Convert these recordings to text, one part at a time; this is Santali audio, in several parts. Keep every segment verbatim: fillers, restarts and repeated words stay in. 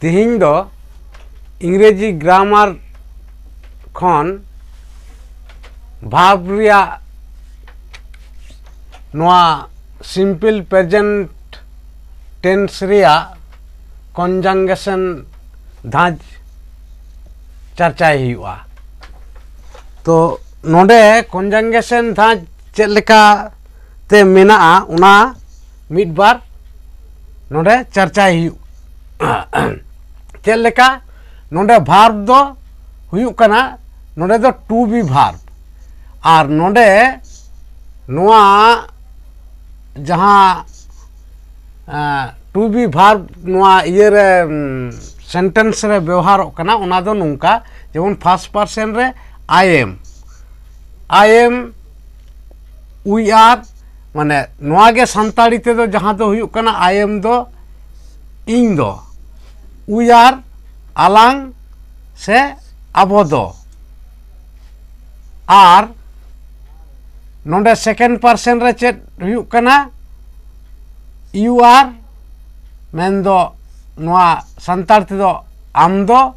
ᱛᱮᱦᱮᱧ ᱫᱚ ᱤᱝᱨᱮᱡᱤ ᱜᱨᱟᱢᱟᱨ ᱠᱷᱚᱱ ᱵᱷᱟᱨᱵ ᱨᱮᱭᱟᱜ ᱱᱚᱣᱟ ᱥᱤᱢᱯᱤᱞ ᱯᱨᱮᱡᱮᱱᱴ ᱴᱮᱱᱥ ᱨᱮᱭᱟᱜ ᱠᱚᱱᱡᱟᱝᱜᱮᱥᱚᱱ ᱫᱷᱟᱸᱡᱽ ᱪᱟᱨᱪᱟᱭ ᱦᱩᱭᱩᱜᱼᱟ᱾ ᱛᱚ ᱱᱚᱰᱮ ᱠᱚᱱᱡᱟᱝᱜᱮᱥᱚᱱ ᱫᱷᱟᱸᱡᱽ ᱪᱮᱫ ᱞᱮᱠᱟ ᱛᱮ ᱢᱮᱱᱟᱜᱼᱟ, ᱚᱱᱟ ᱢᱤᱫ ᱵᱟᱨ ᱱᱚᱰᱮ ᱪᱟᱨᱪᱟᱭ ᱦᱩᱭᱩᱜ᱾ ᱪᱮᱫ ᱞᱮᱠᱟ? ᱱᱚᱰᱮ ᱵᱷᱟᱨᱵ ᱫᱚ ᱦᱩᱭᱩᱜ ᱠᱟᱱᱟ, ᱱᱚᱰᱮ ᱫᱚ ᱴᱩ ᱵᱤ ᱵᱷᱟᱨᱵ, ᱟᱨ ᱱᱚᱰᱮ ᱱᱚᱣᱟ ᱡᱟᱦᱟᱸ ᱴᱩ ᱵᱤ ᱵᱷᱟᱨᱵ ᱱᱚᱣᱟ ᱤᱭᱟᱹᱨᱮ ᱥᱮᱱᱴᱮᱱᱥ ᱨᱮ ᱵᱮᱣᱦᱟᱨᱚᱜ ᱠᱟᱱᱟ, ᱚᱱᱟ ᱫᱚ ᱱᱚᱝᱠᱟ, ᱡᱮᱢᱚᱱ ᱯᱷᱟᱥᱴ ᱯᱟᱨᱥᱮᱱ ᱨᱮ I am, I am, we are, ᱢᱟᱱᱮ ᱱᱚᱣᱟ ᱜᱮ ᱥᱟᱱᱛᱟᱲᱤ ᱛᱮᱫᱚ ᱡᱟᱦᱟᱸ ᱫᱚ ᱦᱩᱭᱩᱜ ᱠᱟᱱᱟ, I am ᱫᱚ ᱤᱧ ᱫᱚ, we are ᱟᱞᱟᱝ ᱥᱮ ᱟᱵᱚ ᱫᱚ, ᱟᱨ ᱱᱚᱰᱮ ᱥᱮᱠᱮᱱᱰ ᱯᱟᱨᱥᱮᱱ ᱨᱮ ᱪᱮᱫ ᱦᱩᱭᱩᱜ ᱠᱟᱱᱟ? You are, ᱢᱮᱱᱫᱚ ᱱᱚᱣᱟ ᱥᱟᱱᱛᱟᱲ ᱛᱮᱫᱚ ᱟᱢ ᱫᱚ,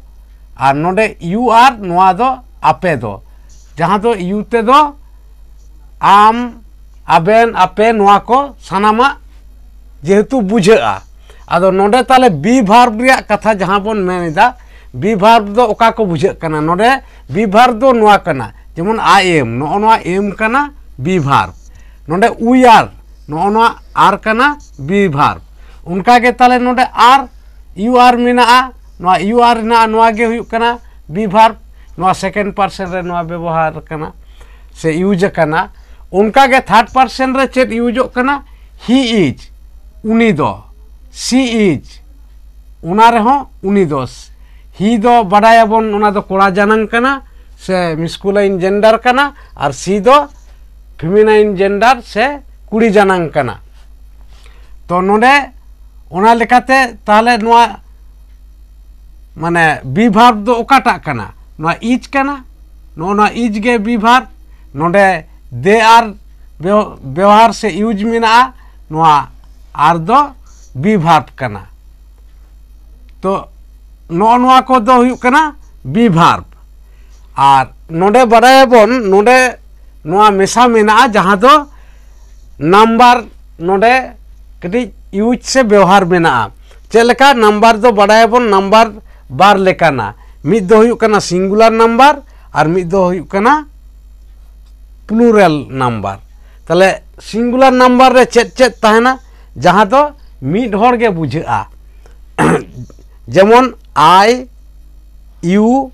ᱟᱨ ᱱᱚᱰᱮ you are, ᱱᱚᱣᱟ ᱫᱚ ᱟᱯᱮ ᱫᱚ, ᱡᱟᱦᱟᱸ ᱫᱚ you ᱛᱮᱫᱚ ᱟᱢ, ᱟᱵᱮᱱ, ᱟᱯᱮ, ᱱᱚᱣᱟ ᱠᱚ ᱥᱟᱱᱟᱢᱟᱜ ᱡᱮᱦᱮᱛᱩ ᱵᱩᱡᱷᱟᱹᱜᱼᱟ᱾ ᱟᱫᱚ ᱱᱚᱰᱮ ᱛᱟᱦᱞᱮ ᱵᱤ ᱵᱷᱟᱨᱵ ᱨᱮᱭᱟᱜ ᱠᱟᱛᱷᱟ ᱡᱟᱦᱟᱸ ᱵᱚᱱ ᱢᱮᱱ ᱮᱫᱟ, ᱵᱤ ᱵᱷᱟᱨᱵ ᱫᱚ ᱚᱠᱟ ᱠᱚ ᱵᱩᱡᱷᱟᱹᱜ ᱠᱟᱱᱟ? ᱱᱚᱰᱮ ᱵᱤ ᱵᱷᱟᱨᱵ ᱫᱚ ᱱᱚᱣᱟ ᱠᱟᱱᱟ, ᱡᱮᱢᱚᱱ I am, ᱱᱚᱜᱼᱚ ᱱᱚᱣᱟ am ᱠᱟᱱᱟ ᱵᱤ ᱵᱷᱟᱨᱵ᱾ ᱱᱚᱰᱮ we are, ᱱᱚᱜᱼᱚ ᱱᱚᱣᱟ are ᱠᱟᱱᱟ ᱵᱤ ᱵᱷᱟᱨᱵ᱾ ᱚᱱᱠᱟ ᱜᱮ ᱛᱟᱦᱞᱮ ᱱᱚᱰᱮ are, you are ᱢᱮᱱᱟᱜᱼᱟ, ᱱᱚᱣᱟ you are ᱦᱮᱱᱟᱜᱼᱟ, ᱱᱚᱣᱟ ᱜᱮ ᱦᱩᱭᱩᱜ ᱠᱟᱱᱟ ᱵᱤ ᱵᱷᱟᱨᱵ᱾ ᱱᱚᱣᱟ ᱥᱮᱠᱮᱱᱰ ᱯᱟᱨᱥᱮᱱ ᱨᱮ ᱱᱚᱣᱟ ᱵᱮᱵᱚᱦᱟᱨ ᱠᱟᱱᱟ ᱥᱮ ᱤᱭᱩᱡᱽ ᱟᱠᱟᱱᱟ᱾ ᱚᱱᱠᱟ ᱜᱮ ᱛᱷᱟᱨᱰ ᱯᱟᱨᱥᱮᱱ ᱨᱮ ᱪᱮᱫ ᱤᱭᱩᱡᱚᱜ ᱠᱟᱱᱟ? He is, ᱩᱱᱤ ᱫᱚ, she is, ᱚᱱᱟ ᱨᱮᱦᱚᱸ ᱩᱱᱤ ᱫᱚ᱾ He ᱫᱚ ᱵᱟᱰᱟᱭᱟᱵᱚᱱ, ᱚᱱᱟ ᱫᱚ ᱠᱚᱲᱟ ᱡᱟᱱᱟᱝ ᱠᱟᱱᱟ ᱥᱮ ᱢᱤᱥᱠᱩᱞᱟᱭᱤᱱ ᱡᱮᱱᱰᱟᱨ ᱠᱟᱱᱟ, ᱟᱨ she ᱫᱚ ᱯᱷᱮᱢᱤᱱᱟᱭᱤᱱ ᱡᱮᱱᱰᱟᱨ ᱥᱮ ᱠᱩᱲᱤ ᱡᱟᱱᱟᱝ ᱠᱟᱱᱟ᱾ ᱛᱚ ᱱᱚᱰᱮ ᱚᱱᱟ ᱞᱮᱠᱟᱛᱮ ᱛᱟᱦᱞᱮ ᱱᱚᱣᱟ ᱢᱟᱱᱮ ᱵᱤ ᱵᱷᱟᱨᱵ ᱫᱚ ᱚᱠᱟᱴᱟᱜ ᱠᱟᱱᱟ? ᱱᱚᱣᱟ is ᱠᱟᱱᱟ᱾ ᱱᱚᱜᱼᱚ ᱱᱚᱣᱟ is ᱜᱮ ᱵᱤ ᱵᱷᱟᱨᱵ᱾ ᱱᱚᱰᱮ they are ᱵᱮᱣ-, ᱵᱮᱣᱦᱟᱨ ᱥᱮ ᱤᱭᱩᱡᱽ ᱢᱮᱱᱟᱜᱼᱟ, ᱱᱚᱣᱟ are ᱫᱚ ᱵᱤ ᱵᱷᱟᱨᱵ ᱠᱟᱱᱟ᱾ ᱛᱚ ᱱᱚᱜᱼᱚ ᱱᱚᱣᱟ ᱠᱚᱫᱚ ᱦᱩᱭᱩᱜ ᱠᱟᱱᱟ be verb᱾ ᱟᱨ ᱱᱚᱰᱮ ᱵᱟᱰᱟᱭᱟᱵᱚᱱ, ᱱᱚᱰᱮ ᱱᱚᱣᱟ ᱢᱮᱥᱟ ᱢᱮᱱᱟᱜᱼᱟ, ᱡᱟᱦᱟᱸ ᱫᱚ number ᱱᱚᱰᱮ ᱠᱟᱹᱴᱤᱡ use ᱥᱮ ᱵᱮᱣᱦᱟᱨ ᱢᱮᱱᱟᱜᱼᱟ᱾ ᱪᱮᱫ ᱞᱮᱠᱟ? Number ᱫᱚ ᱵᱟᱰᱟᱭᱟᱵᱚᱱ number ᱵᱟᱨ ᱞᱮᱠᱟᱱᱟ, ᱢᱤᱫ ᱫᱚ ᱦᱩᱭᱩᱜ ᱠᱟᱱᱟ singular number ᱟᱨ ᱢᱤᱫ ᱫᱚ ᱦᱩᱭᱩᱜ ᱠᱟᱱᱟ plural number᱾ ᱛᱟᱦᱞᱮ singular number ᱨᱮ ᱪᱮᱫ ᱪᱮᱫ ᱛᱟᱦᱮᱱᱟ ᱡᱟᱦᱟᱸ ᱫᱚ ᱢᱤᱫ ᱦᱚᱲ ᱜᱮ ᱵᱩᱡᱷᱟᱹᱜᱼᱟ? ᱡᱮᱢᱚᱱ I, you,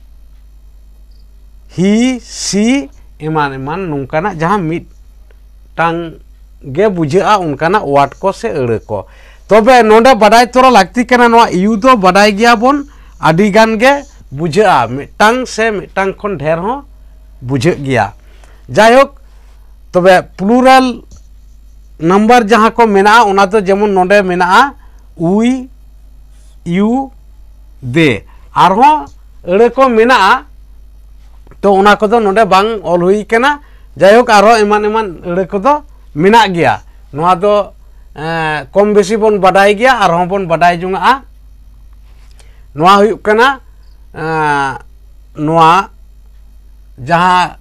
he, she, ᱮᱢᱟᱱ ᱮᱢᱟᱱ ᱱᱚᱝᱠᱟᱱᱟᱜ ᱡᱟᱦᱟᱸ ᱢᱤᱫᱴᱟᱝ ᱜᱮ ᱵᱩᱡᱷᱟᱹᱜᱼᱟ ᱚᱱᱠᱟᱱᱟᱜ word ᱠᱚ ᱥᱮ ᱟᱹᱲᱟᱹ ᱠᱚ᱾ ᱛᱚᱵᱮ ᱱᱚᱰᱮ ᱵᱟᱰᱟᱭ ᱛᱚᱨᱟ ᱞᱟᱹᱠᱛᱤ ᱠᱟᱱᱟ, ᱱᱚᱣᱟ you ᱫᱚ ᱵᱟᱰᱟᱭ ᱜᱮᱭᱟᱵᱚᱱ ᱟᱹᱰᱤ ᱜᱟᱱ ᱜᱮ ᱵᱩᱡᱷᱟᱹᱜᱼᱟ, ᱢᱤᱫᱴᱟᱝ ᱥᱮ ᱢᱤᱫᱴᱟᱝ ᱠᱷᱚᱱ ᱰᱷᱮᱨ ᱦᱚᱸ ᱵᱩᱡᱷᱟᱹᱜ ᱜᱮᱭᱟ᱾ ᱡᱟᱭᱦᱳᱠ, ᱛᱚᱵᱮ plural number ᱡᱟᱦᱟᱸ ᱠᱚ ᱢᱮᱱᱟᱜᱼᱟ, ᱚᱱᱟ ᱫᱚ ᱡᱮᱢᱚᱱ ᱱᱚᱰᱮ ᱢᱮᱱᱟᱜᱼᱟ we, you, they, ᱟᱨᱦᱚᱸ ᱟᱹᱲᱟᱹ ᱠᱚ ᱢᱮᱱᱟᱜᱼᱟ, ᱛᱚ ᱚᱱᱟ ᱠᱚᱫᱚ ᱱᱚᱰᱮ ᱵᱟᱝ ᱚᱞ ᱦᱩᱭ ᱠᱟᱱᱟ᱾ ᱡᱟᱭᱦᱳᱠ, ᱟᱨᱦᱚᱸ ᱮᱢᱟᱱ ᱮᱢᱟᱱ ᱟᱹᱲᱟᱹ ᱠᱚᱫᱚ ᱢᱮᱱᱟᱜ ᱜᱮᱭᱟ᱾ ᱱᱚᱣᱟ ᱫᱚ ᱮᱸ, ᱠᱚᱢ ᱵᱮᱥᱤ ᱵᱚᱱ ᱵᱟᱰᱟᱭ ᱜᱮᱭᱟ, ᱟᱨᱦᱚᱸ ᱵᱚᱱ ᱵᱟᱰᱟᱭ ᱡᱚᱝᱟᱜᱼᱟ᱾ ᱱᱚᱣᱟ ᱦᱩᱭᱩᱜ ᱠᱟᱱᱟ ᱮᱸ, ᱱᱚᱣᱟ ᱡᱟᱦᱟᱸ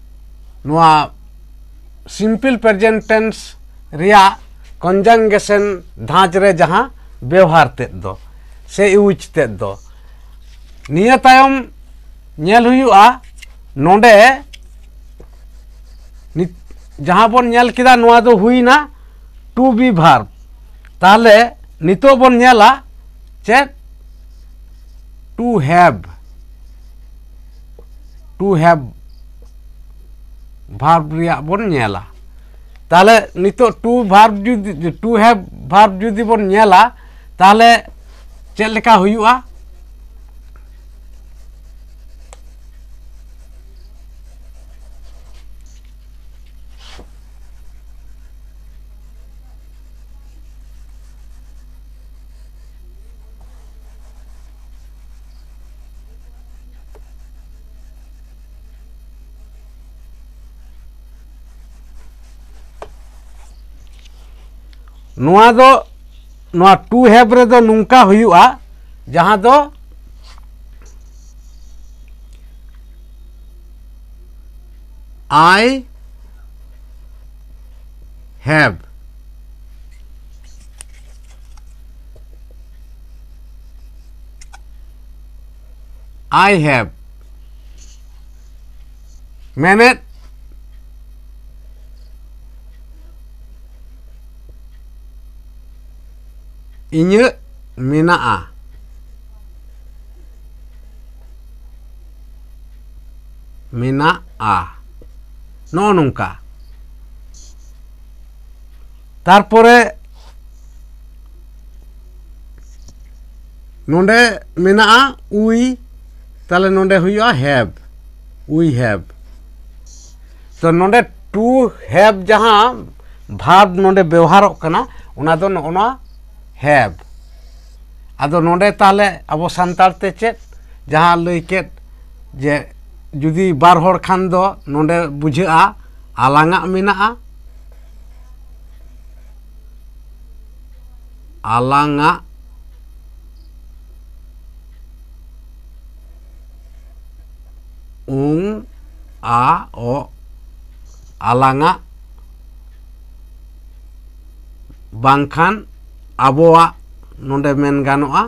ᱱᱚᱣᱟ simple present tense ᱨᱮᱭᱟᱜ conjugation ᱫᱷᱟᱸᱪ ᱨᱮ ᱡᱟᱦᱟᱸ ᱵᱮᱣᱦᱟᱨ ᱛᱮᱫ ᱫᱚ ᱥᱮ use ᱛᱮᱫ ᱫᱚ᱾ ᱱᱤᱭᱟᱹ ᱛᱟᱭᱚᱢ ᱧᱮᱞ ᱦᱩᱭᱩᱜᱼᱟ, ᱱᱚᱰᱮ ᱱᱤᱛ ᱡᱟᱦᱟᱸ ᱵᱚᱱ ᱧᱮᱞ ᱠᱮᱫᱟ, ᱱᱚᱣᱟ ᱫᱚ ᱦᱩᱭᱱᱟ to be verb᱾ ᱛᱟᱦᱞᱮ ᱱᱤᱛᱚᱜ ᱵᱚᱱ ᱧᱮᱞᱟ ᱪᱮᱫ? To have, to have verb ᱨᱮᱭᱟᱜ ᱵᱚᱱ ᱧᱮᱞᱟ᱾ ᱛᱟᱦᱞᱮ ᱱᱤᱛᱚᱜ to verb ᱡᱩᱫᱤ, to have verb ᱡᱩᱫᱤ ᱵᱚᱱ ᱧᱮᱞᱟ, ᱛᱟᱦᱞᱮ ᱪᱮᱫ ᱞᱮᱠᱟ ᱦᱩᱭᱩᱜᱼᱟ? ᱱᱚᱣᱟ ᱫᱚ, ᱱᱚᱣᱟ to have ᱨᱮᱫᱚ ᱱᱚᱝᱠᱟ ᱦᱩᱭᱩᱜᱼᱟ, ᱡᱟᱦᱟᱸ ᱫᱚ I have. I have. ᱢᱮᱱᱮᱫ, ᱤᱧᱟᱹᱜ ᱢᱮᱱᱟᱜᱼᱟ᱾ ᱢᱮᱱᱟᱜᱼᱟ᱾ ᱱᱚᱜᱼᱚ ᱱᱚᱝᱠᱟ᱾ ᱛᱟᱨᱯᱚᱨᱮ ᱱᱚᱰᱮ ᱢᱮᱱᱟᱜᱼᱟ we, ᱛᱟᱦᱞᱮ ᱱᱚᱰᱮ ᱦᱩᱭᱩᱜᱼᱟ have, we have᱾ ᱛᱚ ᱱᱚᱰᱮ to have ᱡᱟᱦᱟᱸ verb ᱱᱚᱰᱮ ᱵᱮᱣᱦᱟᱨᱚᱜ ᱠᱟᱱᱟ, ᱚᱱᱟ ᱫᱚ ᱱᱚᱜᱼᱚ ᱱᱚᱣᱟ have᱾ ᱟᱫᱚ ᱱᱚᱰᱮ ᱛᱟᱦᱞᱮ ᱟᱵᱚ ᱥᱟᱱᱛᱟᱲ ᱛᱮ ᱪᱮᱫ ᱡᱟᱦᱟᱸ ᱞᱟᱹᱭ ᱠᱮᱫ ᱡᱮ ᱡᱩᱫᱤ ᱵᱟᱨ ᱦᱚᱲ ᱠᱷᱟᱱ ᱫᱚ ᱱᱚᱰᱮ ᱵᱩᱡᱷᱟᱹᱜᱼᱟ ᱟᱞᱟᱝᱟᱜ ᱢᱮᱱᱟᱜᱼᱟ, ᱟᱞᱟᱝᱟᱜ, ᱩᱝ, ᱟ, ᱚ, ᱟᱞᱟᱝᱟᱜ, ᱵᱟᱝᱠᱷᱟᱱ ᱟᱵᱚᱣᱟᱜ ᱱᱚᱰᱮ ᱢᱮᱱ ᱜᱟᱱᱚᱜᱼᱟ᱾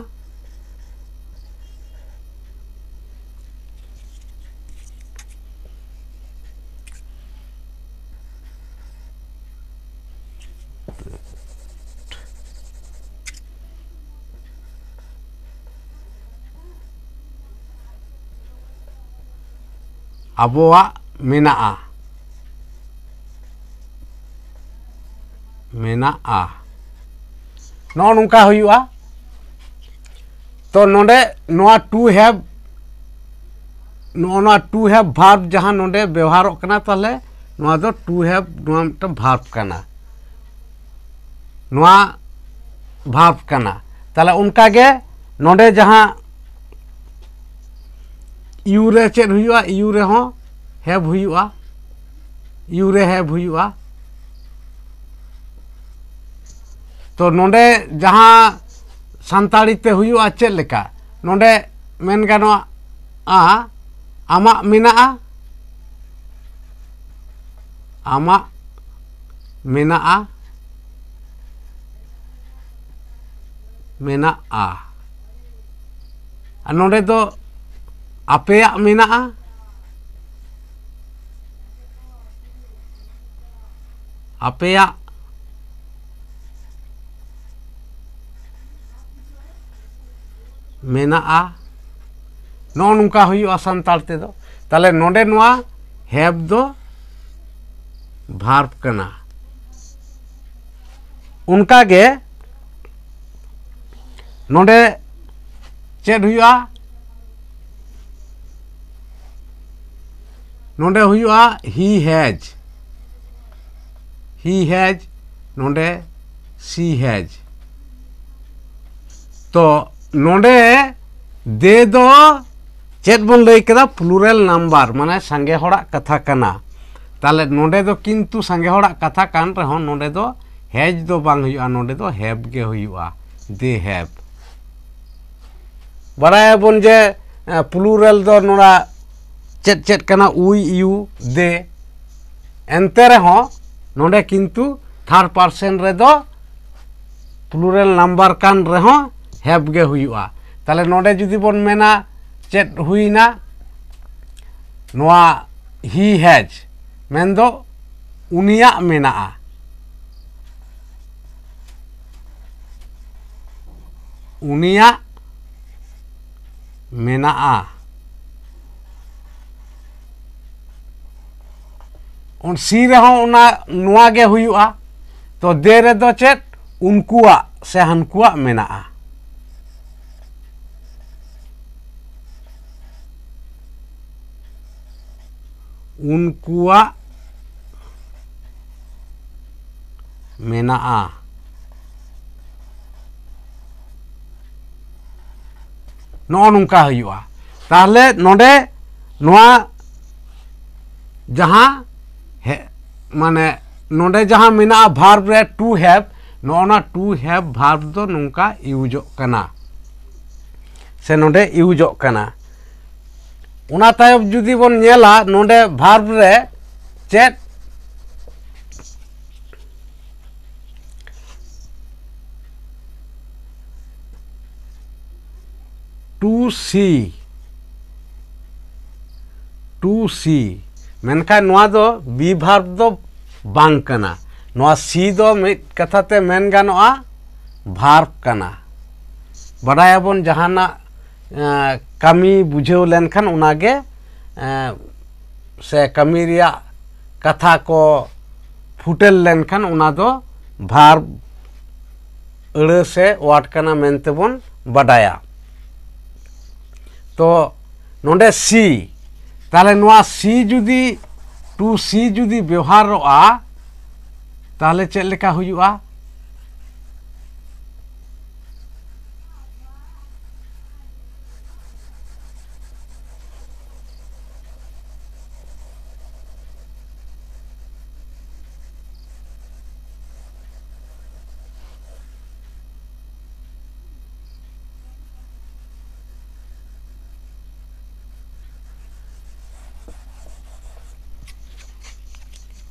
ᱟᱵᱚᱣᱟᱜ ᱢᱮᱱᱟᱜᱼᱟ, ᱢᱮᱱᱟᱜᱼᱟ᱾ ᱱᱚᱜᱼᱚ ᱱᱚᱝᱠᱟ ᱦᱩᱭᱩᱜᱼᱟ᱾ ᱛᱚ ᱱᱚᱰᱮ ᱱᱚᱣᱟ to have, ᱱᱚᱜᱼᱚ ᱱᱚᱣᱟ to have verb ᱡᱟᱦᱟᱸ ᱱᱚᱰᱮ ᱵᱮᱣᱦᱟᱨᱚᱜ ᱠᱟᱱᱟ, ᱛᱟᱦᱞᱮ ᱱᱚᱣᱟ ᱫᱚ to have, ᱱᱚᱣᱟ ᱢᱤᱫᱴᱟᱝ verb ᱠᱟᱱᱟ, ᱱᱚᱣᱟ verb ᱠᱟᱱᱟ᱾ ᱛᱟᱦᱞᱮ ᱚᱱᱠᱟᱜᱮ ᱱᱚᱰᱮ ᱡᱟᱦᱟᱸ you ᱨᱮ ᱪᱮᱫ ᱦᱩᱭᱩᱜᱼᱟ? You ᱨᱮᱦᱚᱸ have ᱦᱩᱭᱩᱜᱼᱟ, you ᱨᱮ have ᱦᱩᱭᱩᱜᱼᱟ᱾ ᱛᱚ ᱱᱚᱰᱮ ᱡᱟᱦᱟᱸ ᱥᱟᱱᱛᱟᱲᱤ ᱛᱮ ᱦᱩᱭᱩᱜᱼᱟ ᱪᱮᱫ ᱞᱮᱠᱟ? ᱱᱚᱰᱮ ᱢᱮᱱ ᱜᱟᱱᱚᱜᱼᱟ, ᱟᱢᱟᱜ ᱢᱮᱱᱟᱜᱼᱟ, ᱟᱢᱟᱜ ᱢᱮᱱᱟᱜᱼᱟ, ᱢᱮᱱᱟᱜᱼᱟ᱾ ᱟᱨ ᱱᱚᱰᱮ ᱫᱚ ᱟᱯᱮᱭᱟᱜ ᱢᱮᱱᱟᱜᱼᱟ, ᱟᱯᱮᱭᱟᱜ ᱢᱮᱱᱟᱜᱼᱟ᱾ ᱱᱚᱜᱼᱚ ᱱᱚᱝᱠᱟ ᱦᱩᱭᱩᱜᱼᱟ ᱥᱟᱱᱛᱟᱲ ᱛᱮᱫᱚ᱾ ᱛᱟᱦᱞᱮ ᱱᱚᱰᱮ ᱱᱚᱣᱟ have ᱫᱚ verb ᱠᱟᱱᱟ᱾ ᱚᱱᱠᱟᱜᱮ ᱱᱚᱰᱮ ᱪᱮᱫ ᱦᱩᱭᱩᱜᱼᱟ? ᱱᱚᱰᱮ ᱦᱩᱭᱩᱜᱼᱟ he has, he has, ᱱᱚᱰᱮ she has᱾ ᱛᱚ ᱱᱚᱰᱮ they ᱫᱚ ᱪᱮᱫ ᱵᱚᱱ ᱞᱟᱹᱭ ᱠᱮᱫᱟ? Plural number, ᱢᱟᱱᱮ ᱥᱟᱸᱜᱮ ᱦᱚᱲᱟᱜ ᱠᱟᱛᱷᱟ ᱠᱟᱱᱟ᱾ ᱛᱟᱦᱞᱮ ᱱᱚᱰᱮ ᱫᱚ ᱠᱤᱱᱛᱩ ᱥᱟᱸᱜᱮ ᱦᱚᱲᱟᱜ ᱠᱟᱛᱷᱟ ᱠᱟᱱ ᱨᱮᱦᱚᱸ ᱱᱚᱰᱮ ᱫᱚ has ᱫᱚ ᱵᱟᱝ ᱦᱩᱭᱩᱜᱼᱟ, ᱱᱚᱰᱮ ᱫᱚ have ᱜᱮ ᱦᱩᱭᱩᱜᱼᱟ, they have᱾ ᱵᱟᱲᱟᱭᱟᱵᱚᱱ ᱡᱮ plural ᱫᱚ ᱱᱚᱰᱮ ᱪᱮᱫ ᱪᱮᱫ ᱠᱟᱱᱟ? We, you, they᱾ ᱮᱱᱛᱮ ᱨᱮᱦᱚᱸ ᱱᱚᱰᱮ ᱠᱤᱱᱛᱩ third person ᱨᱮᱫᱚ plural number ᱠᱟᱱ ᱨᱮᱦᱚᱸ have ᱜᱮ ᱦᱩᱭᱩᱜᱼᱟ᱾ ᱛᱟᱦᱞᱮ ᱱᱚᱰᱮ ᱡᱩᱫᱤ ᱵᱚᱱ ᱢᱮᱱᱟ, ᱪᱮᱫ ᱦᱩᱭᱱᱟ? ᱱᱚᱣᱟ he has, ᱢᱮᱱᱫᱚ ᱩᱱᱤᱭᱟᱜ ᱢᱮᱱᱟᱜᱼᱟ, ᱩᱱᱤᱭᱟᱜ ᱢᱮᱱᱟᱜᱼᱟ᱾ ᱩᱱ she ᱨᱮᱦᱚᱸ ᱚᱱᱟ, ᱱᱚᱣᱟ ᱜᱮ ᱦᱩᱭᱩᱜᱼᱟ᱾ ᱛᱚ they ᱨᱮᱫᱚ ᱪᱮᱫ? ᱩᱱᱠᱩᱣᱟᱜ ᱥᱮ ᱦᱟᱱᱠᱩᱣᱟᱜ ᱢᱮᱱᱟᱜᱼᱟ, ᱩᱱᱠᱩᱣᱟᱜ ᱢᱮᱱᱟᱜᱼᱟ᱾ ᱱᱚᱜᱼᱚ ᱱᱚᱝᱠᱟ ᱦᱩᱭᱩᱜᱼᱟ᱾ ᱛᱟᱦᱞᱮ ᱱᱚᱰᱮ ᱱᱚᱣᱟ ᱡᱟᱦᱟᱸ ᱦᱮ-, ᱢᱟᱱᱮ ᱱᱚᱰᱮ ᱡᱟᱦᱟᱸ ᱢᱮᱱᱟᱜᱼᱟ verb ᱨᱮ to have, ᱱᱚᱜᱼᱚ ᱱᱟ to have verb ᱫᱚ ᱱᱚᱝᱠᱟ ᱤᱭᱩᱡᱚᱜ ᱠᱟᱱᱟ ᱥᱮ ᱱᱚᱰᱮ ᱤᱭᱩᱡᱚᱜ ᱠᱟᱱᱟ᱾ ᱚᱱᱟ ᱛᱟᱭᱚᱢ ᱡᱩᱫᱤ ᱵᱚᱱ ᱧᱮᱞᱟ, ᱱᱚᱰᱮ verb ᱨᱮ ᱪᱮᱫ ᱴᱩ ᱥᱤ, ᱴᱩ ᱥᱤ, ᱢᱮᱱᱠᱷᱟᱱ ᱱᱚᱣᱟ ᱫᱚ be verb ᱫᱚ ᱵᱟᱝ ᱠᱟᱱᱟ᱾ ᱱᱚᱣᱟ ᱥᱤ ᱫᱚ ᱢᱤᱫ ᱠᱟᱛᱷᱟ ᱛᱮ ᱢᱮᱱ ᱜᱟᱱᱚᱜᱼᱟ, verb ᱠᱟᱱᱟ᱾ ᱵᱟᱰᱟᱭᱟᱵᱚᱱ, ᱡᱟᱦᱟᱱᱟᱜ ᱮᱸ, ᱠᱟᱹᱢᱤ ᱵᱩᱡᱷᱟᱹᱣ ᱞᱮᱱᱠᱷᱟᱱ ᱚᱱᱟᱜᱮ, ᱮᱸ, ᱥᱮ ᱠᱟᱹᱢᱤ ᱨᱮᱭᱟᱜ ᱠᱟᱛᱷᱟ ᱠᱚ ᱯᱷᱩᱴᱮᱞ ᱞᱮᱱᱠᱷᱟᱱ ᱚᱱᱟ ᱫᱚ verb ᱟᱹᱲᱟᱹ ᱥᱮ word ᱠᱟᱱᱟ ᱢᱮᱱᱛᱮ ᱵᱚᱱ ᱵᱟᱰᱟᱭᱟ᱾ ᱛᱚ ᱱᱚᱰᱮ ᱥᱤ, ᱛᱟᱦᱞᱮ ᱱᱚᱣᱟ ᱥᱤ ᱡᱩᱫᱤ, ᱴᱩ ᱥᱤ ᱡᱩᱫᱤ ᱵᱮᱣᱦᱟᱨᱚᱜᱼᱟ, ᱛᱟᱦᱞᱮ ᱪᱮᱫ ᱞᱮᱠᱟ ᱦᱩᱭᱩᱜᱼᱟ?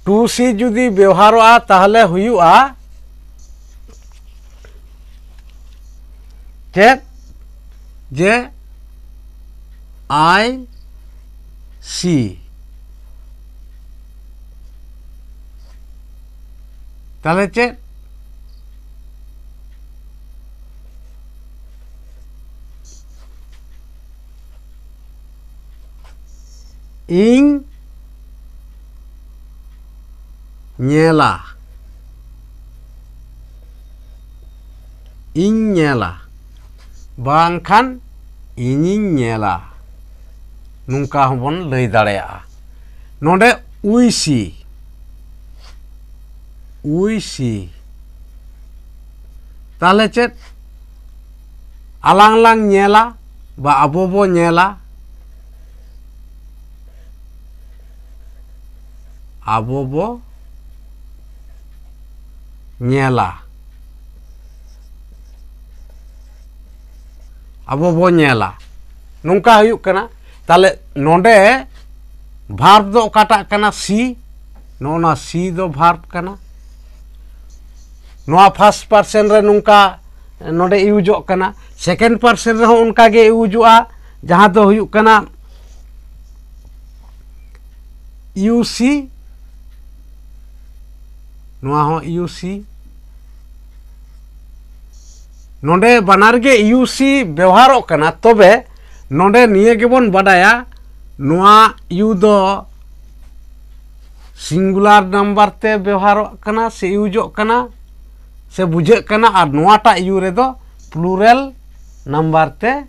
ᱴᱩ ᱥᱤ ᱡᱩᱫᱤ ᱵᱮᱣᱦᱟᱨᱚᱜᱼᱟ, ᱛᱟᱦᱞᱮ ᱦᱩᱭᱩᱜᱼᱟ ᱪᱮᱫ? ᱡᱮ I see᱾ ᱛᱟᱦᱞᱮ ᱪᱮᱫ? ᱤᱧ ᱧᱮᱞᱟ, ᱤᱧ ᱧᱮᱞᱟ, ᱵᱟᱝᱠᱷᱟᱱ ᱤᱧᱤᱧ ᱧᱮᱞᱟ, ᱱᱚᱝᱠᱟ ᱦᱚᱸᱵᱚᱱ ᱞᱟᱹᱭ ᱫᱟᱲᱮᱭᱟᱜᱼᱟ᱾ ᱱᱚᱰᱮ we see, we see, ᱛᱟᱦᱞᱮ ᱪᱮᱫ? ᱟᱞᱟᱝ ᱞᱟᱝ ᱧᱮᱞᱟ ᱵᱟ ᱟᱵᱚ ᱵᱚ ᱧᱮᱞᱟ? ᱟᱵᱚ ᱵᱚ ᱧᱮᱞᱟ, ᱟᱵᱚ ᱵᱚ ᱧᱮᱞᱟ, ᱱᱚᱝᱠᱟ ᱦᱩᱭᱩᱜ ᱠᱟᱱᱟ᱾ ᱛᱟᱦᱞᱮ ᱱᱚᱰᱮ verb ᱫᱚ ᱚᱠᱟᱴᱟᱜ ᱠᱟᱱᱟ? ᱥᱤ᱾ ᱱᱚᱜᱼᱚ ᱱᱚᱣᱟ ᱥᱤ ᱫᱚ verb ᱠᱟᱱᱟ᱾ ᱱᱚᱣᱟ first person ᱨᱮ ᱱᱚᱝᱠᱟ ᱱᱚᱰᱮ ᱤᱭᱩᱡᱚᱜ ᱠᱟᱱᱟ, second person ᱨᱮᱦᱚᱸ ᱚᱱᱠᱟ ᱜᱮ ᱤᱭᱩᱡᱚᱜᱼᱟ, ᱡᱟᱦᱟᱸ ᱫᱚ ᱦᱩᱭᱩᱜ ᱠᱟᱱᱟ ᱤᱭᱩ ᱥᱤ, ᱱᱚᱣᱟ ᱦᱚᱸ ᱤᱭᱩ ᱥᱤ᱾ ᱱᱚᱰᱮ ᱵᱟᱱᱟᱨ ᱜᱮ ᱤᱭᱩ ᱥᱤ ᱵᱮᱣᱦᱟᱨᱚᱜ ᱠᱟᱱᱟ, ᱛᱚᱵᱮ ᱱᱚᱰᱮ ᱱᱤᱭᱟᱹ ᱜᱮᱵᱚᱱ ᱵᱟᱰᱟᱭᱟ, ᱱᱚᱣᱟ ᱤᱭᱩ ᱫᱚ ᱥᱤᱝᱜᱩᱞᱟᱨ ᱱᱟᱢᱵᱟᱨ ᱛᱮ ᱵᱮᱣᱦᱟᱨᱚᱜ ᱠᱟᱱᱟ ᱥᱮ ᱤᱭᱩᱡᱚᱜ ᱠᱟᱱᱟ ᱥᱮ ᱵᱩᱡᱷᱟᱹᱜ ᱠᱟᱱᱟ, ᱟᱨ ᱱᱚᱣᱟᱴᱟᱜ ᱤᱭᱩ ᱨᱮᱫᱚ ᱯᱞᱩᱨᱟᱞ ᱱᱟᱢᱵᱟᱨ ᱛᱮ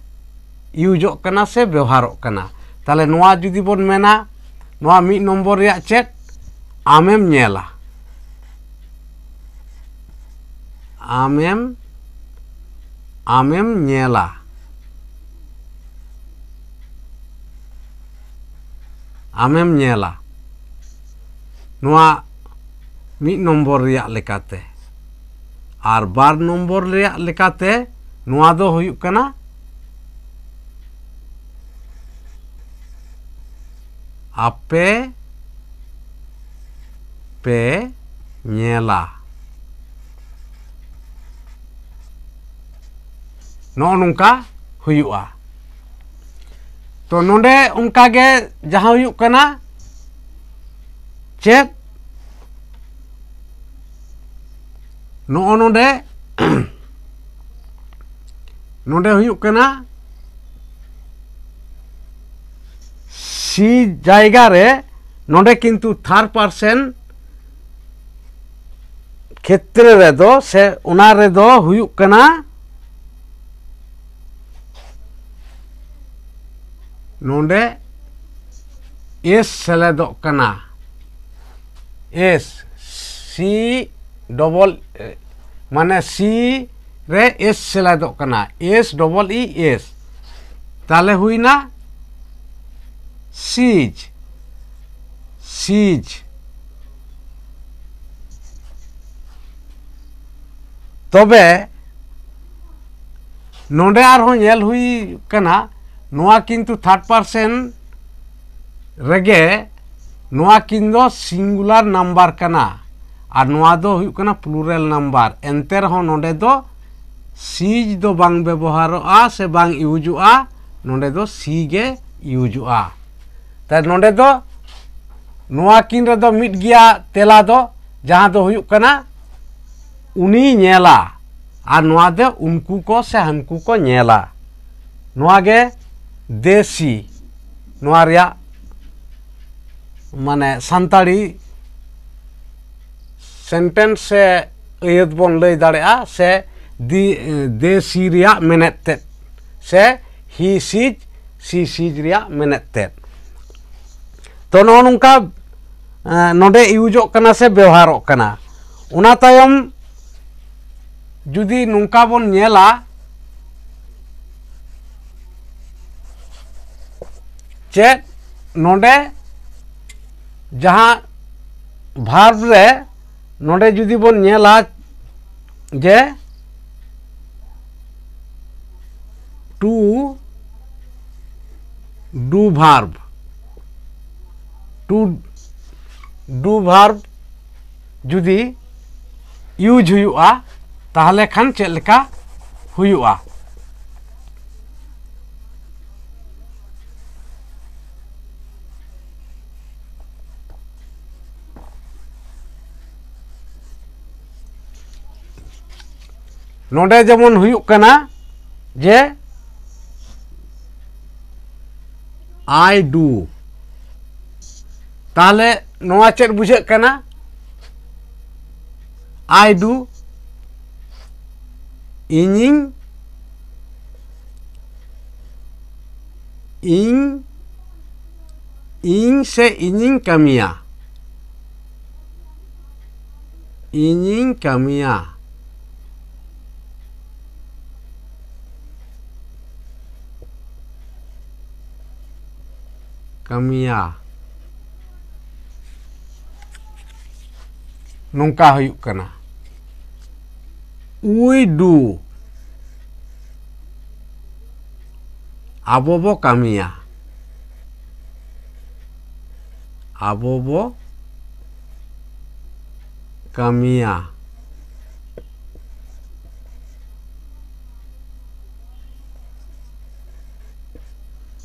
ᱤᱭᱩᱡᱚᱜ ᱠᱟᱱᱟ ᱥᱮ ᱵᱮᱣᱦᱟᱨᱚᱜ ᱠᱟᱱᱟ᱾ ᱛᱟᱦᱚᱞᱮ ᱱᱚᱣᱟ ᱡᱩᱫᱤ ᱵᱚᱱ ᱢᱮᱱᱟ, ᱱᱚᱣᱟ ᱢᱤᱫ ᱱᱚᱢᱵᱚᱨ ᱨᱮᱭᱟᱜ ᱪᱮᱫ? ᱟᱢᱮᱢ ᱧᱮᱞᱟ, ᱟᱢᱮᱢ, ᱟᱢᱮᱢ ᱧᱮᱞᱟ, ᱟᱢᱮᱢ ᱧᱮᱞᱟ᱾ ᱱᱚᱣᱟ ᱢᱤᱫ ᱱᱚᱢᱵᱚᱨ ᱨᱮᱭᱟᱜ ᱞᱮᱠᱟᱛᱮ᱾ ᱟᱨ ᱵᱟᱨ ᱱᱚᱢᱵᱚᱨ ᱨᱮᱭᱟᱜ ᱞᱮᱠᱟᱛᱮ ᱱᱚᱣᱟ ᱫᱚ ᱦᱩᱭᱩᱜ ᱠᱟᱱᱟ, ᱟᱯᱮ ᱯᱮ ᱧᱮᱞᱟ᱾ ᱱᱚᱜᱼᱚ ᱱᱚᱝᱠᱟ ᱦᱩᱭᱩᱜᱼᱟ᱾ ᱛᱚ ᱱᱚᱰᱮ ᱚᱱᱠᱟ ᱜᱮ ᱡᱟᱦᱟᱸ ᱦᱩᱭᱩᱜ ᱠᱟᱱᱟ ᱪᱮᱫ, ᱱᱚᱜᱼᱚ ᱱᱚᱰᱮ, ᱱᱚᱰᱮ ᱦᱩᱭᱩᱜ ᱠᱟᱱᱟ ᱥᱤ ᱡᱟᱭᱜᱟ ᱨᱮ, ᱱᱚᱰᱮ ᱠᱤᱱᱛᱩ ᱛᱷᱟᱨᱰ ᱯᱟᱨᱥᱮᱱ ᱠᱷᱮᱛᱨᱮ ᱨᱮᱫᱚ ᱥᱮ ᱚᱱᱟ ᱨᱮᱫᱚ ᱦᱩᱭᱩᱜ ᱠᱟᱱᱟ ᱱᱚᱰᱮ ᱮᱥ ᱥᱮᱞᱮᱫᱚᱜ ᱠᱟᱱᱟ᱾ ᱮᱥ, ᱥᱤ ᱰᱚᱵᱚᱞ, ᱢᱟᱱᱮ ᱥᱤ ᱨᱮ ᱮᱥ ᱥᱮᱞᱮᱫᱚᱜ ᱠᱟᱱᱟ, ᱮᱥ ᱰᱚᱵᱚᱞ ᱤ ᱮᱥ᱾ ᱛᱟᱦᱚᱞᱮ ᱦᱩᱭᱱᱟ ᱥᱤᱡᱽ, ᱥᱤᱡᱽ᱾ ᱛᱚᱵᱮ ᱱᱚᱰᱮ ᱟᱨᱦᱚᱸ ᱧᱮᱞ ᱦᱩᱭ ᱠᱟᱱᱟ, ᱱᱚᱣᱟ ᱠᱤᱱᱛᱩ ᱛᱷᱟᱨᱰ ᱯᱟᱨᱥᱮᱱ ᱨᱮᱜᱮ ᱱᱚᱣᱟ ᱠᱤᱱ ᱫᱚ ᱥᱤᱝᱜᱩᱞᱟᱨ ᱱᱟᱢᱵᱟᱨ ᱠᱟᱱᱟ, ᱟᱨ ᱱᱚᱣᱟ ᱫᱚ ᱦᱩᱭᱩᱜ ᱠᱟᱱᱟ ᱯᱞᱩᱨᱟᱞ ᱱᱟᱢᱵᱟᱨ᱾ ᱮᱱᱛᱮ ᱨᱮᱦᱚᱸ ᱱᱚᱰᱮ ᱫᱚ ᱥᱤᱡᱽ ᱫᱚ ᱵᱟᱝ ᱵᱮᱵᱚᱦᱟᱨᱚᱜᱼᱟ ᱥᱮ ᱵᱟᱝ ᱤᱭᱩᱡᱚᱜᱼᱟ, ᱱᱚᱰᱮ ᱫᱚ ᱥᱤ ᱜᱮ ᱤᱭᱩᱡᱚᱜᱼᱟ᱾ ᱛᱟᱦᱞᱮ ᱱᱚᱰᱮ ᱫᱚ ᱱᱚᱣᱟ ᱠᱤᱱ ᱨᱮᱫᱚ ᱢᱤᱫ ᱜᱮᱭᱟ ᱛᱮᱞᱟ ᱫᱚ, ᱡᱟᱦᱟᱸ ᱫᱚ ᱦᱩᱭᱩᱜ ᱠᱟᱱᱟ ᱩᱱᱤ ᱧᱮᱞᱟ, ᱟᱨ ᱱᱚᱣᱟ ᱫᱚ ᱩᱱᱠᱩ ᱠᱚ ᱥᱮ ᱦᱟᱱᱠᱩ ᱠᱚ ᱧᱮᱞᱟ᱾ ᱱᱚᱣᱟ ᱜᱮ ᱫᱮᱥᱤ, ᱱᱚᱣᱟ ᱨᱮᱭᱟᱜ ᱢᱟᱱᱮ ᱥᱟᱱᱛᱟᱲᱤ ᱥᱮᱱᱴᱮᱱᱥ ᱥᱮ ᱟᱹᱭᱟᱹᱛ ᱵᱚᱱ ᱞᱟᱹᱭ ᱫᱟᱲᱮᱭᱟᱜᱼᱟ, ᱥᱮ ᱫᱤ ᱫᱮᱥᱤ ᱨᱮᱭᱟᱜ ᱢᱮᱱᱮᱛ ᱛᱮᱫ, ᱥᱮ ᱦᱤ ᱥᱤᱡᱽ ᱥᱤ ᱥᱤᱡᱽ ᱨᱮᱭᱟᱜ ᱢᱮᱱᱮᱛ ᱛᱮᱫ᱾ ᱛᱚ ᱱᱚᱜᱼᱚ ᱱᱚᱝᱠᱟ ᱮᱸ, ᱱᱚᱰᱮ ᱤᱭᱩᱡᱚᱜ ᱠᱟᱱᱟ ᱥᱮ ᱵᱮᱣᱦᱟᱨᱚᱜ ᱠᱟᱱᱟ᱾ ᱚᱱᱟ ᱛᱟᱭᱚᱢ ᱡᱩᱫᱤ ᱱᱚᱝᱠᱟ ᱵᱚᱱ ᱧᱮᱞᱟ, ᱪᱮᱫ ᱱᱚᱰᱮ ᱡᱟᱦᱟᱸ ᱵᱷᱟᱨᱵ ᱨᱮ ᱱᱚᱰᱮ ᱡᱩᱫᱤ ᱵᱚᱱ ᱧᱮᱞᱟ ᱡᱮ to do verb, to do verb ᱡᱩᱫᱤ ᱤᱭᱩᱡᱽ ᱦᱩᱭᱩᱜᱼᱟ, ᱛᱟᱦᱚᱞᱮ ᱠᱷᱟᱱ ᱪᱮᱫ ᱞᱮᱠᱟ ᱦᱩᱭᱩᱜᱼᱟ? ᱱᱚᱰᱮ ᱡᱮᱢᱚᱱ ᱦᱩᱭᱩᱜ ᱠᱟᱱᱟ ᱡᱮ I do, ᱛᱟᱦᱚᱞᱮ ᱱᱚᱣᱟ ᱪᱮᱫ ᱵᱩᱡᱷᱟᱹᱜ ᱠᱟᱱᱟ? I do, ᱤᱧᱤᱧ ᱤᱧ ᱤᱧ ᱥᱮ ᱤᱧᱤᱧ ᱠᱟᱹᱢᱤᱭᱟ, ᱤᱧᱤᱧ ᱠᱟᱹᱢᱤᱭᱟ᱾ ᱠᱟᱹᱢᱤᱭᱟ᱾ ᱱᱚᱝᱠᱟ ᱦᱩᱭᱩᱜ ᱠᱟᱱᱟ, we do, ᱟᱵᱚ ᱵᱚ ᱠᱟᱹᱢᱤᱭᱟ, ᱟᱵᱚ ᱵᱚ ᱠᱟᱹᱢᱤᱭᱟ᱾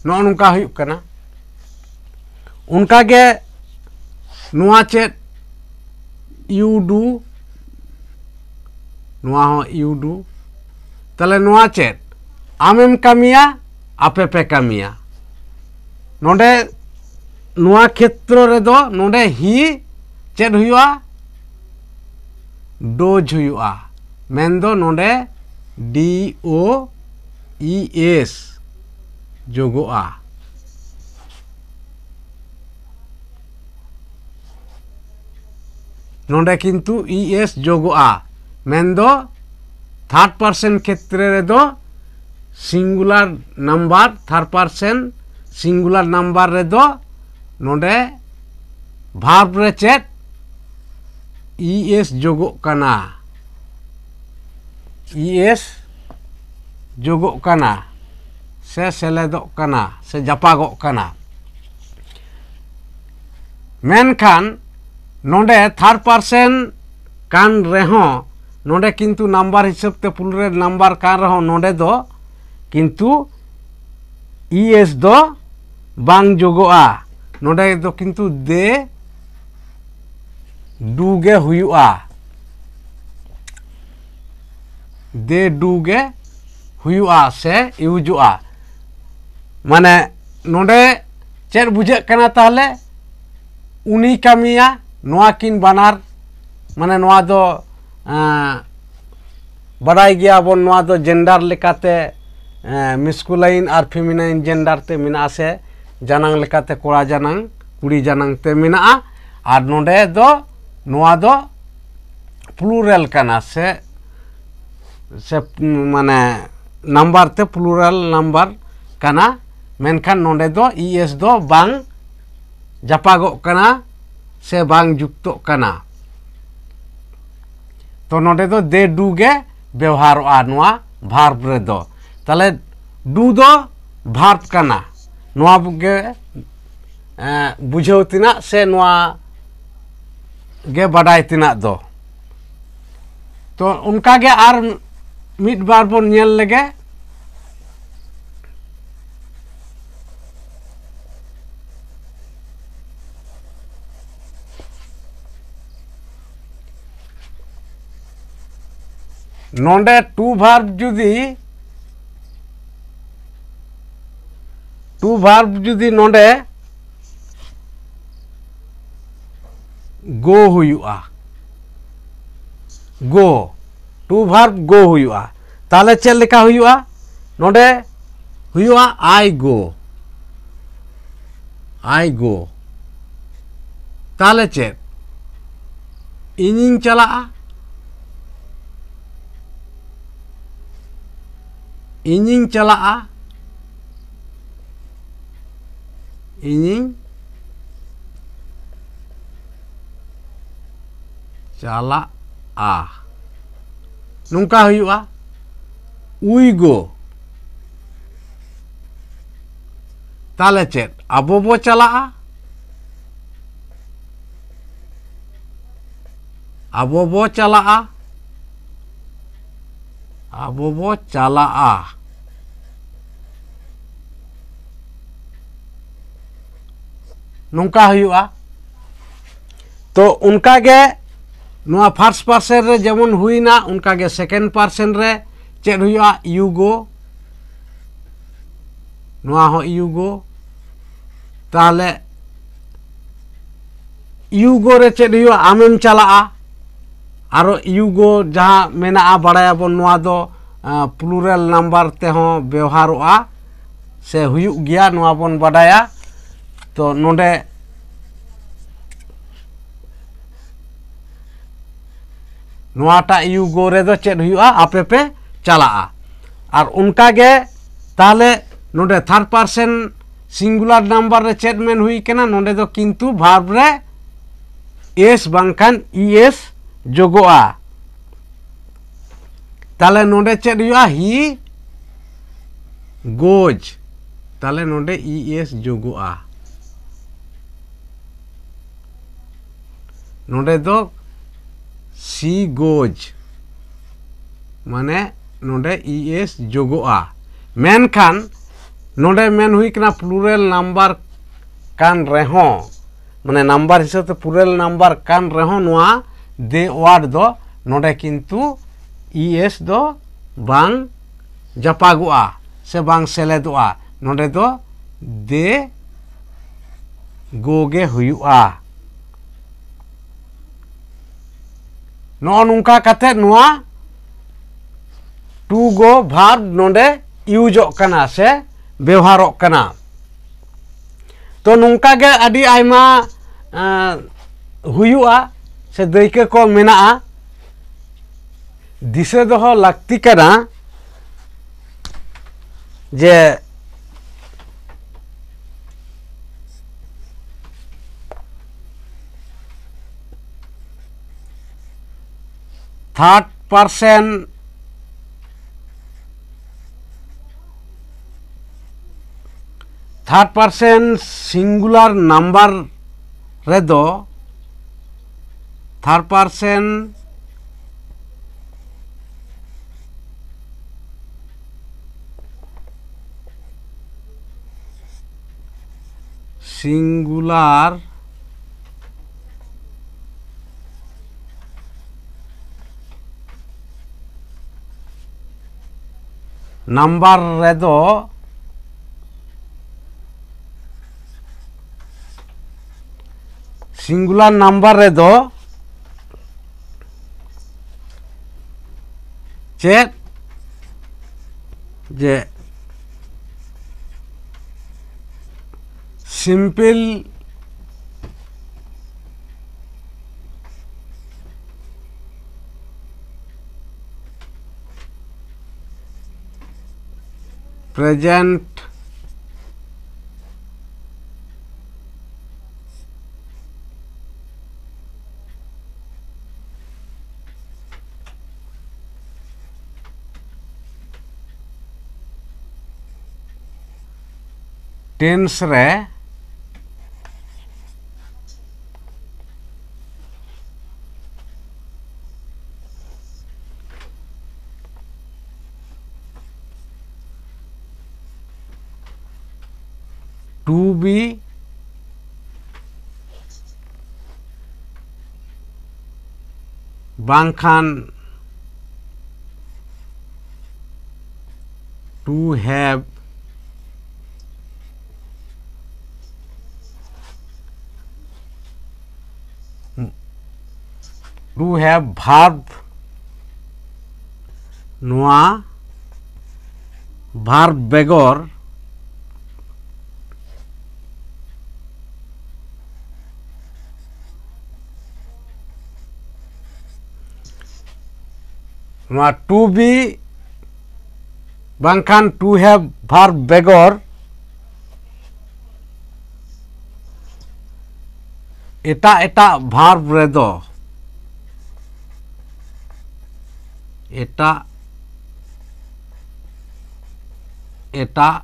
ᱱᱚᱜᱼᱚ ᱱᱚᱝᱠᱟ ᱦᱩᱭᱩᱜ ᱠᱟᱱᱟ᱾ ᱚᱱᱠᱟᱜᱮ ᱱᱚᱣᱟ ᱪᱮᱫ? You do, ᱱᱚᱣᱟ ᱦᱚᱸ you do᱾ ᱛᱟᱦᱞᱮ ᱱᱚᱣᱟ ᱪᱮᱫ? ᱟᱢᱮᱢ ᱠᱟᱹᱢᱤᱭᱟ, ᱟᱯᱮ ᱯᱮ ᱠᱟᱹᱢᱤᱭᱟ᱾ ᱱᱚᱰᱮ ᱱᱚᱣᱟ ᱠᱷᱮᱛᱨᱚ ᱨᱮᱫᱚ ᱱᱚᱰᱮ he ᱪᱮᱫ ᱦᱩᱭᱩᱜᱼᱟ? Does ᱦᱩᱭᱩᱜᱼᱟ᱾ ᱢᱮᱱᱫᱚ ᱱᱚᱰᱮ D O E S ᱡᱳᱜᱚᱜᱼᱟ᱾ ᱱᱚᱰᱮ ᱠᱤᱱᱛᱩ E S ᱡᱳᱜᱚᱜᱼᱟ, ᱢᱮᱱᱫᱚ third person ᱠᱷᱮᱛᱨᱮ ᱨᱮᱫᱚ singular number, third person singular number ᱨᱮᱫᱚ ᱱᱚᱰᱮ verb ᱨᱮ ᱪᱮᱫ? E S ᱡᱳᱜᱚᱜ ᱠᱟᱱᱟ᱾ E S ᱡᱳᱜᱚᱜ ᱠᱟᱱᱟ ᱥᱮ ᱥᱮᱞᱮᱫᱚᱜ ᱠᱟᱱᱟ ᱥᱮ ᱡᱟᱯᱟᱜᱚᱜ ᱠᱟᱱᱟ᱾ ᱢᱮᱱᱠᱷᱟᱱ ᱱᱚᱰᱮ third person ᱠᱟᱱ ᱨᱮᱦᱚᱸ, ᱱᱚᱰᱮ ᱠᱤᱱᱛᱩ number ᱦᱤᱥᱟᱹᱵ ᱛᱮ plural number ᱠᱟᱱ ᱨᱮᱦᱚᱸ, ᱱᱚᱰᱮ ᱫᱚ ᱠᱤᱱᱛᱩ E S ᱫᱚ ᱵᱟᱝ ᱡᱳᱜᱚᱜᱼᱟ᱾ ᱱᱚᱰᱮ ᱫᱚ ᱠᱤᱱᱛᱩ they do ᱜᱮ ᱦᱩᱭᱩᱜᱼᱟ᱾ They do ᱜᱮ ᱦᱩᱭᱩᱜᱼᱟ ᱥᱮ ᱤᱭᱩᱡᱚᱜᱼᱟ᱾ ᱢᱟᱱᱮ ᱱᱚᱰᱮ ᱪᱮᱫ ᱵᱩᱡᱷᱟᱹᱜ ᱠᱟᱱᱟ ᱛᱟᱦᱞᱮ? ᱩᱱᱤ ᱠᱟᱹᱢᱤᱭᱟ, ᱱᱚᱣᱟ ᱠᱤᱱ ᱵᱟᱱᱟᱨ, ᱢᱟᱱᱮ ᱱᱚᱣᱟ ᱫᱚ, ᱮᱸ, ᱵᱟᱰᱟᱭ ᱜᱮᱭᱟᱵᱚᱱ, ᱱᱚᱣᱟ ᱫᱚ gender ᱞᱮᱠᱟᱛᱮ, ᱮᱸ, masculine ᱟᱨ feminine gender ᱛᱮ ᱢᱮᱱᱟᱜᱼᱟ, ᱥᱮ ᱡᱟᱱᱟᱝ ᱞᱮᱠᱟᱛᱮ ᱠᱚᱲᱟ ᱡᱟᱱᱟᱝ, ᱠᱩᱲᱤ ᱡᱟᱱᱟᱝ ᱛᱮ ᱢᱮᱱᱟᱜᱼᱟ᱾ ᱟᱨ ᱱᱚᱰᱮ ᱫᱚ ᱱᱚᱣᱟ ᱫᱚ plural ᱠᱟᱱᱟ, ᱥᱮ, ᱥᱮ ᱢᱟᱱᱮ number ᱛᱮ plural number ᱠᱟᱱᱟ᱾ ᱢᱮᱱᱠᱷᱟᱱ ᱱᱚᱰᱮ ᱫᱚ E S ᱫᱚ ᱵᱟᱝ ᱡᱟᱯᱟᱜᱚᱜ ᱠᱟᱱᱟ ᱥᱮ ᱵᱟᱝ ᱡᱩᱠᱛᱚᱜ ᱠᱟᱱᱟ᱾ ᱛᱚ ᱱᱚᱰᱮ ᱫᱚ they do ᱜᱮ ᱵᱮᱣᱦᱟᱨᱚᱜᱼᱟ ᱱᱚᱣᱟ verb ᱨᱮᱫᱚ᱾ ᱛᱟᱦᱞᱮ do ᱫᱚ verb ᱠᱟᱱᱟ, ᱱᱚᱣᱟ ᱜᱮ, ᱮᱸ, ᱵᱩᱡᱷᱟᱹᱣ ᱛᱮᱱᱟᱜ ᱥᱮ ᱱᱚᱣᱟ ᱜᱮ ᱵᱟᱰᱟᱭ ᱛᱮᱱᱟᱜ ᱫᱚ᱾ ᱛᱚ ᱚᱱᱠᱟ ᱜᱮ ᱟᱨ ᱢᱤᱫ ᱵᱟᱨ ᱵᱚᱱ ᱧᱮᱞ ᱞᱮᱜᱮ᱾ ᱱᱚᱰᱮ to verb ᱡᱩᱫᱤ, to verb ᱡᱩᱫᱤ ᱱᱚᱰᱮ go ᱦᱩᱭᱩᱜᱼᱟ, go, to verb go ᱦᱩᱭᱩᱜᱼᱟ, ᱛᱟᱦᱚᱞᱮ ᱪᱮᱫ ᱞᱮᱠᱟ ᱦᱩᱭᱩᱜᱼᱟ? ᱱᱚᱰᱮ ᱦᱩᱭᱩᱜᱼᱟ I go, I go᱾ ᱛᱟᱦᱚᱞᱮ ᱪᱮᱫ? ᱤᱧᱤᱧ ᱪᱟᱞᱟᱜᱼᱟ, ᱤᱧᱤᱧ ᱪᱟᱞᱟᱜᱼᱟ, ᱤᱧᱤᱧ ᱪᱟᱞᱟᱜᱼᱟ, ᱱᱚᱝᱠᱟ ᱦᱩᱭᱩᱜᱼᱟ, we go᱾ ᱛᱟᱦᱚᱞᱮ ᱪᱮᱫ? ᱟᱵᱚ ᱵᱚ ᱪᱟᱞᱟᱜᱼᱟ, ᱟᱵᱚ ᱵᱚ ᱪᱟᱞᱟᱜᱼᱟ, ᱟᱵᱚ ᱵᱚ ᱪᱟᱞᱟᱜᱼᱟ, ᱱᱚᱝᱠᱟ ᱦᱩᱭᱩᱜᱼᱟ᱾ ᱛᱚ ᱚᱱᱠᱟ ᱜᱮ ᱱᱚᱣᱟ first person ᱨᱮ ᱡᱮᱢᱚᱱ ᱦᱩᱭᱱᱟ, ᱚᱱᱠᱟ ᱜᱮ second person ᱨᱮ ᱪᱮᱫ ᱦᱩᱭᱩᱜᱼᱟ? You go, ᱱᱚᱣᱟ ᱦᱚᱸ you go᱾ ᱛᱟᱦᱚᱞᱮ you go ᱨᱮ ᱪᱮᱫ ᱦᱩᱭᱩᱜᱼᱟ? ᱟᱢᱮᱢ ᱪᱟᱞᱟᱜᱼᱟ᱾ ᱟᱨᱚ you go ᱡᱟᱦᱟᱸ ᱢᱮᱱᱟᱜᱼᱟ, ᱵᱟᱲᱟᱭᱟᱵᱚᱱ, ᱱᱚᱣᱟ ᱫᱚ ᱯᱞᱩᱨᱟᱞ ᱱᱟᱢᱵᱟᱨ ᱛᱮᱦᱚᱸ ᱵᱮᱣᱦᱟᱨᱚᱜᱼᱟ ᱥᱮ ᱦᱩᱭᱩᱜ ᱜᱮᱭᱟ, ᱱᱚᱣᱟ ᱵᱚᱱ ᱵᱟᱰᱟᱭᱟ᱾ ᱛᱚ ᱱᱚᱰᱮ ᱱᱚᱣᱟᱴᱟᱜ you go ᱨᱮᱫᱚ ᱪᱮᱫ ᱦᱩᱭᱩᱜᱼᱟ? ᱟᱯᱮ ᱯᱮ ᱪᱟᱞᱟᱜᱼᱟ᱾ ᱟᱨ ᱚᱱᱠᱟ ᱜᱮ ᱛᱟᱦᱚᱞᱮ ᱱᱚᱰᱮ third person singular number ᱨᱮ ᱪᱮᱫ ᱢᱮᱱ ᱦᱩᱭ ᱠᱟᱱᱟ? ᱱᱚᱰᱮ ᱫᱚ ᱠᱤᱱᱛᱩ verb ᱨᱮ s ᱵᱟᱝᱠᱷᱟᱱ es ᱡᱳᱜᱚᱜᱼᱟ᱾ ᱛᱟᱦᱚᱞᱮ ᱱᱚᱰᱮ ᱪᱮᱫ ᱦᱩᱭᱩᱜᱼᱟ? He goes᱾ ᱛᱟᱦᱚᱞᱮ ᱱᱚᱰᱮ es ᱡᱳᱜᱚᱜᱼᱟ, ᱱᱚᱰᱮ ᱫᱚ she goes, ᱢᱟᱱᱮ ᱱᱚᱰᱮ es ᱡᱳᱜᱚᱜᱼᱟ᱾ ᱢᱮᱱᱠᱷᱟᱱ ᱱᱚᱰᱮ ᱢᱮᱱ ᱦᱩᱭ ᱠᱟᱱᱟ plural number ᱠᱟᱱ ᱨᱮᱦᱚᱸ, ᱢᱟᱱᱮ number ᱦᱤᱥᱟᱹᱵ ᱛᱮ plural number ᱠᱟᱱ ᱨᱮᱦᱚᱸ ᱱᱚᱣᱟ they word ᱫᱚ ᱱᱚᱰᱮ ᱠᱤᱱᱛᱩ ᱤ ᱮᱥ ᱫᱚ ᱵᱟᱝ ᱡᱟᱯᱟᱜᱚᱜᱼᱟ ᱥᱮ ᱵᱟᱝ ᱥᱮᱞᱮᱫᱚᱜᱼᱟ᱾ ᱱᱚᱰᱮ ᱫᱚ ᱫᱮ ᱜᱳ ᱜᱮ ᱦᱩᱭᱩᱜᱼᱟ᱾ ᱱᱚᱜᱼᱚ ᱱᱚᱝᱠᱟ ᱠᱟᱛᱮ ᱱᱚᱣᱟ ᱴᱩ ᱜᱳ ᱵᱷᱟᱨᱵ ᱱᱚᱰᱮ ᱤᱭᱩᱡᱚᱜ ᱠᱟᱱᱟ ᱥᱮ ᱵᱮᱣᱦᱟᱨᱚᱜ ᱠᱟᱱᱟ᱾ ᱛᱚ ᱱᱚᱝᱠᱟ ᱜᱮ ᱟᱹᱰᱤ ᱟᱭᱢᱟ ᱦᱩᱭᱩᱜᱼᱟ ᱥᱮ ᱫᱟᱹᱭᱠᱟᱹ ᱠᱚ ᱢᱮᱱᱟᱜᱼᱟ᱾ ᱫᱤᱥᱟᱹ ᱫᱚᱦᱚ ᱞᱟᱹᱠᱛᱤ ᱠᱟᱱᱟ ᱡᱮ third percent third percent singular number ᱨᱮᱫᱚ ᱛᱷᱟᱨᱰ ᱯᱟᱨᱥᱮᱱ ᱥᱤᱝᱜᱩᱞᱟᱨ ᱱᱟᱢᱵᱟᱨ ᱨᱮᱫᱚ ᱥᱤᱝᱜᱩᱞᱟᱨ ᱱᱟᱢᱵᱟᱨ ᱨᱮᱫᱚ ᱪᱮᱫ ᱡᱮ simple present tense ᱨᱮ to be ᱵᱟᱝᱠᱷᱟᱱ To have, to have verb, ᱱᱚᱣᱟ verb ᱵᱮᱜᱚᱨ ᱱᱚᱣᱟ to be ᱵᱟᱝᱠᱷᱟᱱ to have verb ᱵᱮᱜᱚᱨ ᱮᱴᱟᱜ ᱮᱴᱟᱜ verb ᱨᱮᱫᱚ, ᱮᱴᱟᱜ ᱮᱴᱟᱜ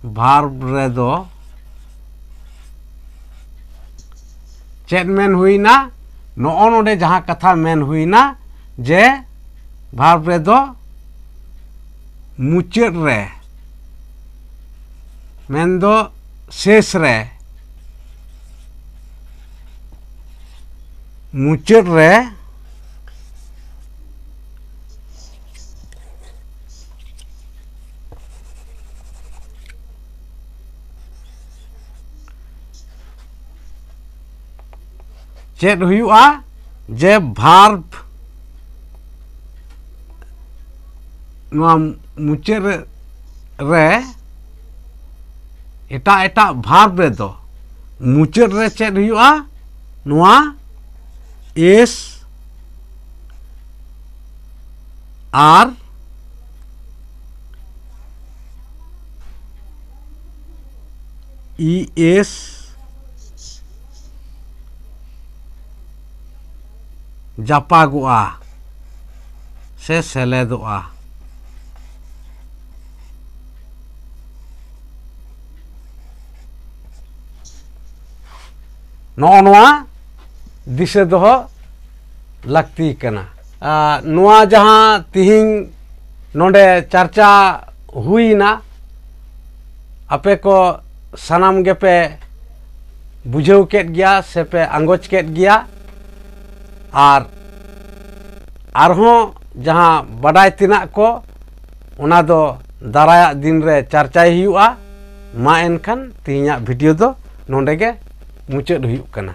verb ᱨᱮᱫᱚ ᱪᱮᱫ ᱢᱮᱱ ᱦᱩᱭᱱᱟ? ᱱᱚᱜᱼᱚ ᱱᱚᱰᱮ ᱡᱟᱦᱟᱸ ᱠᱟᱛᱷᱟ ᱢᱮᱱ ᱦᱩᱭᱱᱟ ᱡᱮ verb ᱨᱮᱫᱚ ᱢᱩᱪᱟᱹᱫ ᱨᱮ, ᱢᱮᱱᱫᱚ ᱥᱮᱥ ᱨᱮ, ᱢᱩᱪᱟᱹᱫ ᱨᱮ ᱪᱮᱫ ᱦᱩᱭᱩᱜᱼᱟ? ᱡᱮ verb ᱱᱚᱣᱟ ᱢᱩᱪᱟᱹᱫ ᱨᱮ, ᱨᱮ ᱮᱴᱟᱜ ᱮᱴᱟᱜ verb ᱨᱮᱫᱚ ᱢᱩᱪᱟᱹᱫ ᱨᱮ ᱪᱮᱫ ᱦᱩᱭᱩᱜᱼᱟ? ᱱᱚᱣᱟ ᱮᱥ ᱟᱨ ᱤ ᱮᱥ ᱡᱟᱯᱟᱜᱚᱜᱼᱟ ᱥᱮ ᱥᱮᱞᱮᱫᱚᱜᱼᱟ᱾ ᱱᱚᱜᱼᱚ ᱱᱚᱣᱟ ᱫᱤᱥᱟᱹ ᱫᱚᱦᱚ ᱞᱟᱹᱠᱛᱤ ᱠᱟᱱᱟ᱾ ᱟᱨ ᱱᱚᱣᱟ ᱡᱟᱦᱟᱸ ᱛᱤᱦᱤᱧ ᱱᱚᱰᱮ ᱪᱟᱨᱪᱟ ᱦᱩᱭᱱᱟ, ᱟᱯᱮ ᱠᱚ ᱥᱟᱱᱟᱢ ᱜᱮᱯᱮ ᱵᱩᱡᱷᱟᱹᱣ ᱠᱮᱫ ᱜᱮᱭᱟ ᱥᱮ ᱯᱮ ᱟᱸᱜᱚᱪ ᱠᱮᱫ ᱜᱮᱭᱟ᱾ ᱟᱨ ᱟᱨᱦᱚᱸ ᱡᱟᱦᱟᱸ ᱵᱟᱰᱟᱭ ᱛᱮᱱᱟᱜ ᱠᱚ, ᱚᱱᱟ ᱫᱚ ᱫᱟᱨᱟᱭᱟᱜ ᱫᱤᱱ ᱨᱮ ᱪᱟᱨᱪᱟᱭ ᱦᱩᱭᱩᱜᱼᱟ᱾ ᱢᱟ ᱮᱱᱠᱷᱟᱱ ᱛᱮᱦᱮᱧᱟᱜ ᱵᱷᱤᱰᱤᱭᱳ ᱫᱚ ᱱᱚᱰᱮ ᱜᱮ ᱢᱩᱪᱟᱹᱫ ᱦᱩᱭᱩᱜ ᱠᱟᱱᱟ᱾